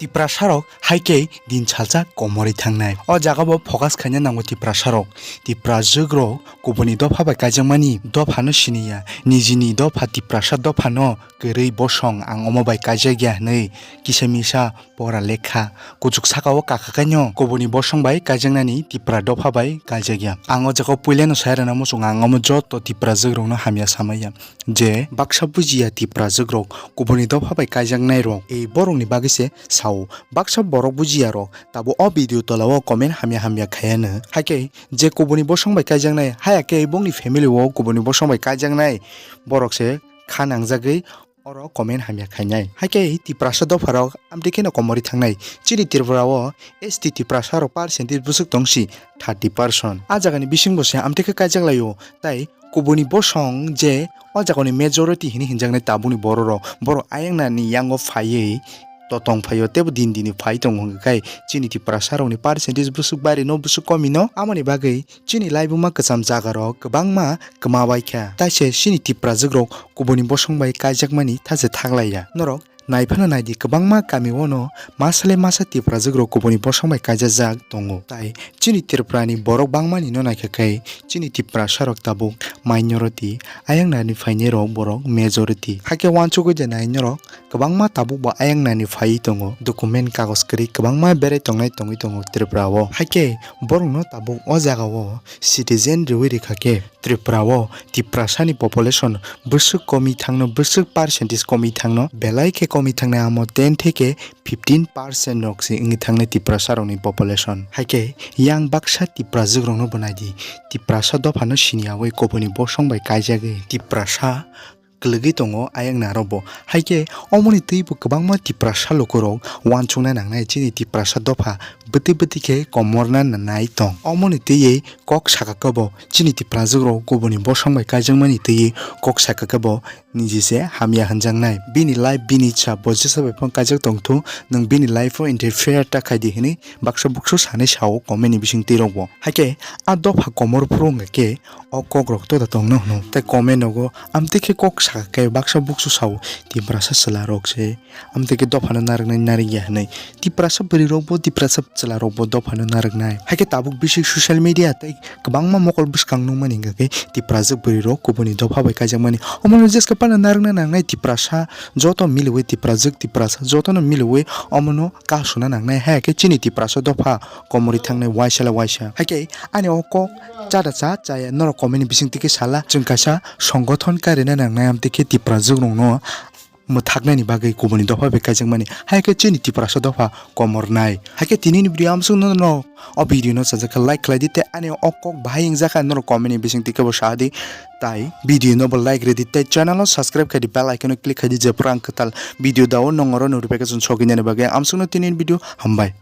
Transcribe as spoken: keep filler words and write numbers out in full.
Tiprasarok hai khe din salsa komorwi thangnai. O jaga bo focus khaina nango Tiprasarok. Tiprajwk rok kubuni dopha bai kaijakmani dophano siniya, nijini dopha Tiprasa dophano kwrwi bosong ang omo bai kaijakya hwnwi kisa misa pora lekha kuchuk sakao kakha kaino kubuni bosong bai kaijaknani Tipra dopha bai kaijakya. Ang o jaga puilano sai rwna muchungo ang omo joto Tiprajwk rokno hamya samaya. Je baksa bujiya Tiprajwk rok kubuni dopha bai kaijaknai rok, e borokni bagwi se sao. Baksa borok bujiya rok tabuk o video tola o comment hamya hamya khayano. Hakhe je kubuni bosong bai kaijaknai, haya khe bongni family o kubuni bosong bai kaijaknai borok se kha nangjagwi oro comment hamya khainai. Hakhe Tiprasa dopha rok amtwi kheno komorwi thangnai. Chini Tripura o S T Tiprasa rok percentage bwswk tong si thirty percent. A jagani bisingo se amtwi khe kaijak laio, tai kubuni bosong je o jagani majority hini hinjaknai tabukni borok rok, borok ayang nani yango phaiwi totong phaio, tebo din dini phai tongo hwnkhe khai chini Tiprasa rokni percentage bwswk bari no bwswk komi no, amoni bagwi chini laibuma kwcham jaga rok kwbangma kwma bai kha, tai se chini Tiprajwk rok kubuni bosong bai kaijakmani thaje thaklaiya. Norok naiphano naidi, kwbangma kami o no masa le masa Tiprajwk rok kubuni bosong bai kaijajak tongo, tai chini Tripura ni borok bangmani no naikha khe chini Tiprasa rok tabuk minority, ayang nani phainai rok borok majority. Hakhe uansugwi de nai norok kwbangma tabuk bo ayang nani phaiwi tongo, document kagoj kwrwi kwbangma berai tongnai tongwi tongo Tripura o. Hakhe borok no tabuk o jaga o citizen riwi rikha khe Tripura o Tiprasa ni population bwswk komi thangno, bwswk percentage komi thangno, belai khe komi thangnai amo ten theke fifteen percent rok se wngwi thangnai Tiprasa rokni population. Hakhe yang baksa Tiprajwk rokno bo naidi, Tiprasa dophano siniyawi kubuni bosong bai kaijagwi Tiprasa kwlwgwi tongo ayang narok bo. Hakhe omoni twi bo kwbangma Tiprasa lukurok uansukna nangnai chini Tiprasa dopha bwtwi bwtwi khe komorna nanai tong. Omoni twiwi kok saka khe bo chini Tiprajwk rok kubuni bosong bai kaijakmani twiwi kok saka khe bo niji se hamya hwnjaknai. Bini life bini ichha, bo jesa bai phano kaijak tongthu, nwng bini life o interfere ta khaidi hwnwi baksa buksu sanwi sao comment ni bising twi rok bo. Hakhe a dopha komor phuru wngkha khe o kok rok tota tongno hwno. Tai comment rogo amtwi khe kok saka khe baksa buksu sao, Tiprasa chwla rok se amtwi khe dophano narwknai narwkya hwnwi. Tiprasa bwrwi rok bo, Tiprasa chwla rok bo dophano narwknai. Hakhe tabuk bisi social media tei kwbangma mokol bwskang nukmani hwnkha khe Tiprajwk bwrwi rok kubuni dopha bai kaijakmani. Omono jeska phano narwkna nangnai Tiprasa joto miliwi, Tiprajwk Tiprasa jotono miliwi omono kasuna nangnai. Hakhe chini Tiprasa dopha komorwi thangnai waisa le waisa. Hakhe ani o kok chada cha chaya norok comment ni bising twi khe sala, chwng kaisa songgothon karina nangnai amtwi khe Tiprajwk rokno mwthaknani bagwi kubuni dopha bai kaijakmani, hai khe chini Tiprasa dopha komornai. Hai khe tinini video amsuk no, no o video no sajak khe like khlai di, tei ani o kok bahai wngjak kha norok comment ni bising twi khe bo sa di, tai video no bo like rw di, tei channel o subscribe khai di, bell icon o click khai di, je phuru ang kwtal video dao nongoro notification sogwi nani bagwi. Amsuk no tinini video, hambai.